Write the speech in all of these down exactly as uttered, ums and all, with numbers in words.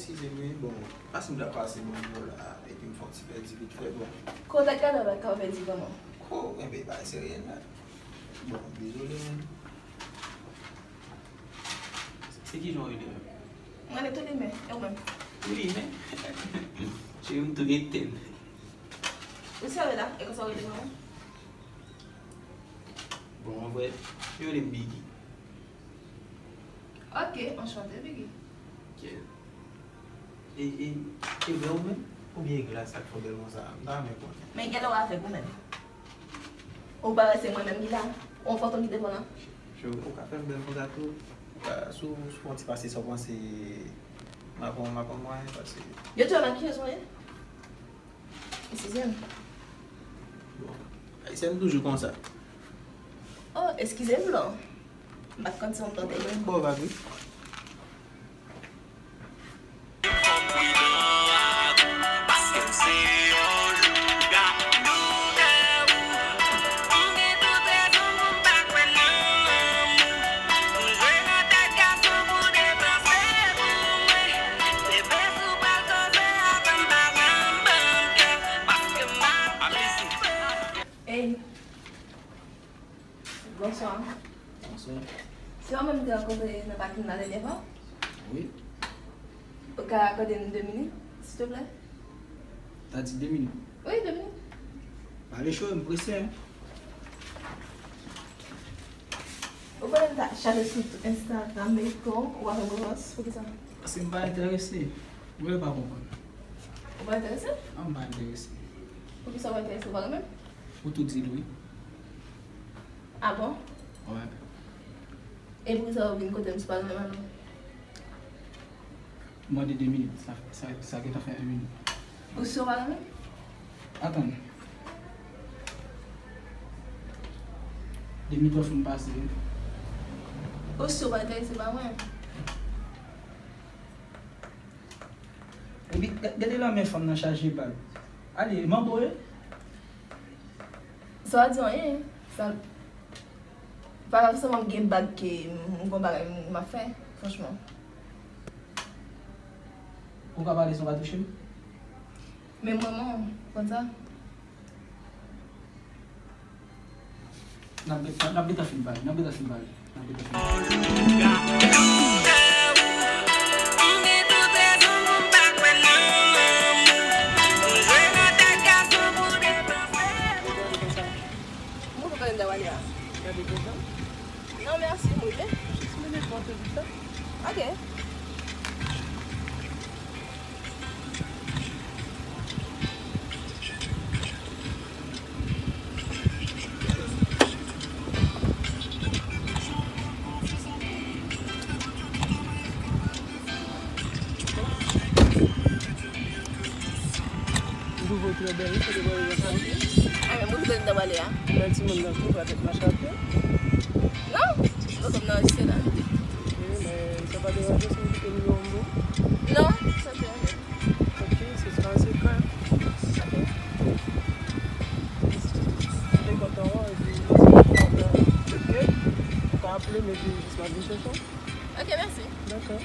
Eskize m, wi, bon, paske m t ap pase bò la, epi m fè yon ti pèdi vit fè, bon. Ko w t ap gade la, ka w pèdi kòman? Ko, enben, bagay serye la. Bon, dezole, menm. Se ki jan w rele menm? Mwen rele Toulimen, e ou menm? Toulimen? Cheri, m tou etèn. Ou serye la? E konsa w rele kòman? Bon, an vrè, yo rele m Biggy. Ok, anchante, Biggy. Ok. E, e, e vre ou menm? Oubyen e glas sa k fè w bèl konsa? M ta renmen konnen. Men genlè w avèg ou menm. Ou pa wè se mwen menm ki la? Ou yon fantom ki devan la? Cho, ou ka fè m bèl konsa tou. Ou ka, si w, si w fè yon ti pase san w panse, m ap, m ap pran mwayen pase. Yo di w makiyèz ou ye? Eskize m. Bon, Ayisyèn toujou konsa. Oh, eskize m non. M pa t konn se yon tante. Bon, papi. Ey. Bonswa. Bonswa. Se ou menm m te rankontre nan pakin la dènyè fwa? Wi. Ou ka akòde m de minit, silvouplè? T a di de minit? Wi, de minit. Pale cho, m prese, en. Ou konnen m ta chaje sou Instagram, men ou pa fè m repons. Poukisa? Paske m pa enterese. Ou pa konprann. Ou pa enterese? Non, m pa enterese. Poukisa ou pa enterese? Ou pa renmen m? Ou tou di l wi. Ah bon? Wè. E poukisa ou vin kote m si w pa renmen m alò? Mande de minit. Sa, sa, sa gentan fè en minit. Ou si w pa renmen m? Atann. De minit w ap fin pase. Ou si w pa enterese pa mwen? Epi, ga-, gade lanmen fanm nan chaje bal. Ale, manbo, wi. Sa w di anyen, sa, pa fòseman gen bag ke m gon bagay m ap fè, franchman. Ou ka pale san w pa touche m? Men mwen, mwen, konn sa. N ap, n ap, n ap gentan fin pale, n ap gentan fin pale, n ap gentan fin pale. Mwen pa konnen m ta pale a. Gade konsa. Non, mèsi, mwen rive. Jis mwen nenpòt vit fè. Ok. Nouvo trè bèl, wi, kote bò yo sa. Ay, men moun kote m ta pale a. Bèl timoun nan tou, pa tèt mache atè. Non, se pa kòm nan isi la. Ok, men sa pa deranje si m kite nimewo m pou ou? Non, sa te ale. Ok, se pa sekre. Ok. M te kontan wè w, epi, ok, ou ka aple m, epi jis m ap vin chèche w. Ok, mèsi. Dakò.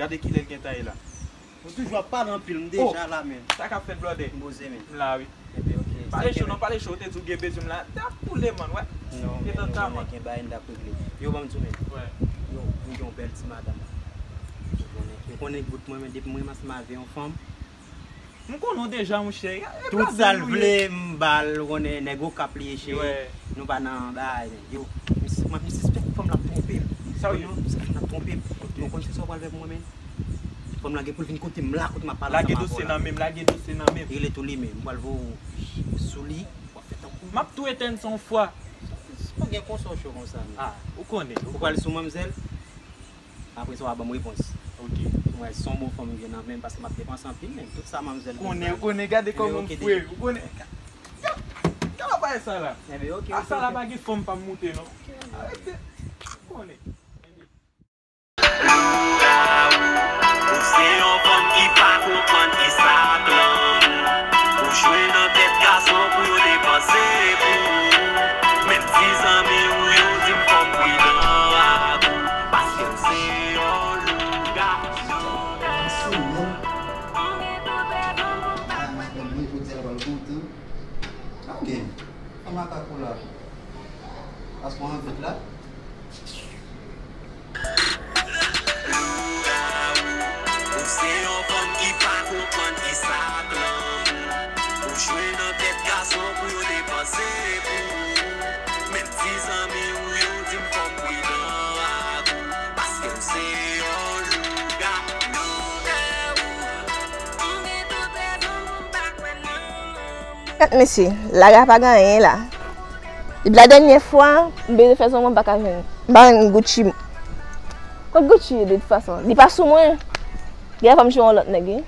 Gade kilè l gentan ye la. Ou toujou ap pale anpil, m deja la menm. Sa k ap fèt, blòdè? M poze menm. M la, wi. Enben, ok. Pale cho non, pale cho, ou te di w gen bezwen m la, t ap boule, man, wè. Non, men nou konnen gen bagay n t ap regle. Yo, ban m di w menm. Wè. Yo, m gen yon bèl ti madanm. Ou konnen, ou konnen bout mwen, men depi mwen ansanm avè yon fanm, m konnen w deja, monchè. Tout sa l vle, m ba l, ou konnen, nèg Okap li ye, cheri. Wè. Nou pa nan bagay, men yo, m sis-, m ap sispèk fanm la ap twonpe m. Sa w ye? M sispèk fanm la ap twonpe m. Ou konn se sa w pral fè pou mwen, men? Fanm la gen pou l vin kote m la, kote m ap pale ansanm avè w la. Lage dosye nan men m, lage dosye nan men m. Rele Toulimen, m pral voye w sou li, w ap fè tankou. M ap tou etèn sa yon fwa. Pa gen konsa w cho konsa, non. Ah, ou konnen, ou konnen. Ou pral sou manmzèl, apre sa w a ban m repons. Ok. Mwen, se yon bon fanm m gen nan men m, paske m ap depanse anpil, men tout sa manmzèl konnen, ou konnen, gade kòman m fre, ou konnen. Gade bagay sa la. Enben, ok, ok. A sa la pa gen fanm pa m moute, non. Arete. Ou konnen. Gad mesye, Lara pa gen anyen la. Depi la dènyè fwa, m bezwen fè zòmò m pa ka jwenn. M pa jwenn Gucci. Kot Gucci ye de tout fason? Li pa sou mwen. Gen fwa m jwe yon lòt nèg, wi.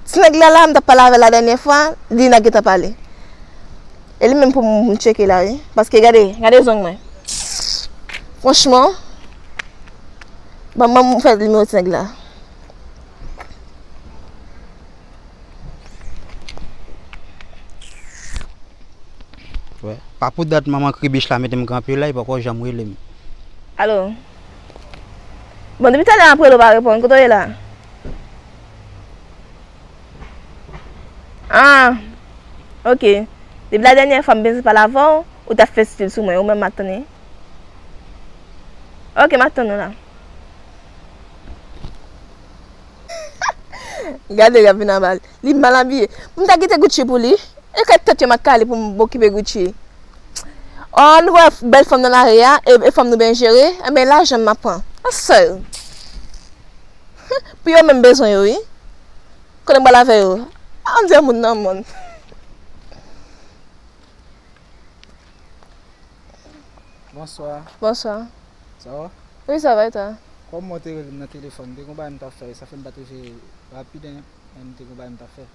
Ti nèg la la, m t ap pale avè l la dènyè fwa, li n a gentan pale. E li menm pou m, m tcheke la, wi. Paske gade, gade zong mwen. Franchman, ban m, ban m fè nimewo ti nèg la. Wè. Pa pou dat manman kribich la mete m kanpe la, li poko janm rele m. Alo. Bon, depi talè m ap rele w pa reponn, kote w ye la? Ah, ok. Depi la dènyè fwa m bezwen pale avè w, ou t ap fè stil sou mwen, ou menm m ap tann wi. Ok, m ap tann ou la. Gade l ap vin anba l. Li mal abiye. Pou m ta kite Gucci pou li. E kay tèt yo m ap kale pou m okipe Gucci. Oh, nou wè bèl fanm nan lari a, e, e fanm nou byen jere, enben lajan m ap pran. An sèl. Pou yo menm bezwen yo, wi. Konnen m pral avè yo. An di moun nan moun. Bonswa. Bonswa. Sa va? Wi, sa va, e twa? Kòman w te rele m nan telefòn? M te gon bagay m t ap fè, sa fè m pa t rive rapid, en. Men m te gon bagay m t ap fè.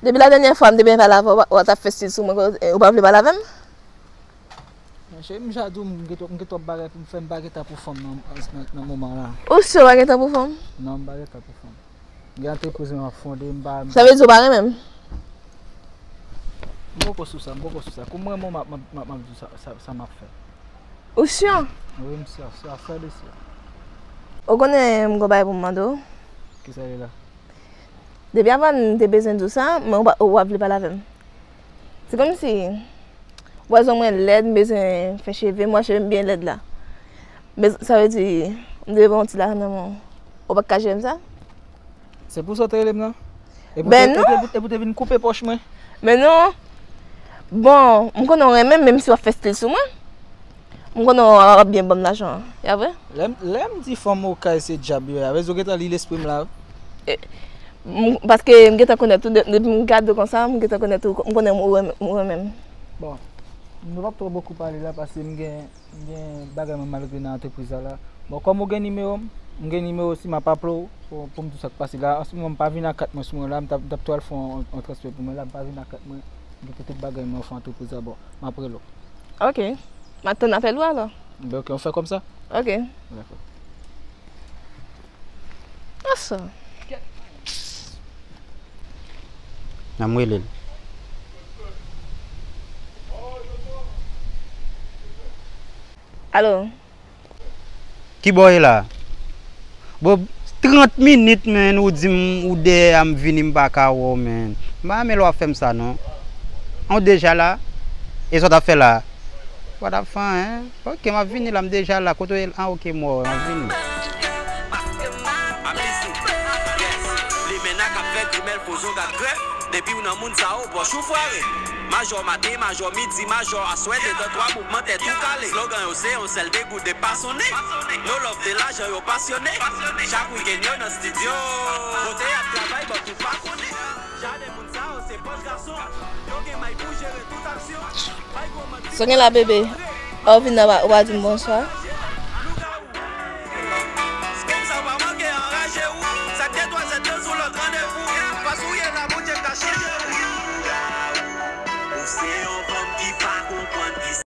Depi la dènyè fwa m te byen pale avè w, w t ap fè stil sou mwen, ou pa vle pale avè m? Men cheri, m ja di w, m gen twòp, m gen twòp bagay pou m fè, m pa gen tan pou fanm nan, nan, nan moman la. Ou si w pa gen tan pou fanm? Non, m pa gen tan pou fanm. Gen antrepriz mwen ap fonde, m pa. Sa vle di ou pa renmen m? M poko sou sa, m poko sou sa. Kou m renmen w, m ap, m ap, m ap, m ap di w sa, sa, sa m ap fè. Ou si? Wi, m si, si, frè de si. Ou konnen m gon bagay pou m mande w? Kisa ye la? Depi avan m te bezwen di w sa, men ou pa, ou pa vle pale avè m. Se kòmsi, ou wè zong mwen lèd, m bezwen fè cheve m, ou wè cheve m byen lèd la. Men sa vle di, m dwe pran yon ti lajan nan men w. Ou pa ka jere m sa? Se pou sa w te rele m nan? E pou Ben te, e non. Te, e pou te vin koupe pòch mwen? Men non. Bon, m konnen w renmen m, menm si w ap fè stil sou mwen. M konnen w ap byen ban m lajan an. Ya vre? Lè m, lè m di fanm okay se djab yo, ya vre, ou gentan li lespri m la, wi. E, m, paske m gentan konèt ou, de-, depi m gade w konsa, m gentan konèt ou, m konnen ou renmen, ou renmen m. Bon, nou p ap twò bokou pale la, paske m gen, m gen bagay mwen m al regle nan antrepriz la la. Bon, kòm ou gen nimewo m, m gen nimewo w, si m ap aple w, pou, pou m di w sa k pase la. An se moman, m pa vin ak kat mwen sou mwen la, m t ap, m t ap twò al fè yon, yon transfè pou mwen la, m pa vin ak kat mwen, m kite tout bagay mwen, fè antrepriz la, bon, m ap rele w. Ok. M ap tann apèl ou alò. Ben, ok, on fè kòmsa. Ok. Dakò. Asa. N a m rele l. Alo. Kibò w ye la? Bro, trant minit, man, ou di m ou dèyè a, m vini, m pa ka wè w, man. M pa renmen lè w ap fè m sa, non. An, w deja la? E sa w t ap fè la? What the fuck, hein? Ok, m ap vini la, m deja la. Kote w ye? Ah, ok, m wè w, m ap vini. Limena k ap fè grimèl, fo zo gad grèf. Depi w nan moun sa yo, pòch ou fware. Majò maten, majò midi, majò aswè, dedan twa mouvman tèt ou kale. Slogan yo se yon sèl degout de pasone. No love de lajan yo pasyone. Chak wikenn yo nan stidyo. Kote y ap travay, bòt ou pa konnen. Jaden moun sa yo se pòch gason. Yo gen may pou jere tout aksyon. Bay gwo manti. Sa w gen la, bebe? Ou vin nan, ou pa di m bonswa. Kòmsa w pa manke anraje w. Sa k te twa zèt lan sou lòt randevou. Pas ou ye la, Bondye ka chanje w. Ou se yon fanm ki pa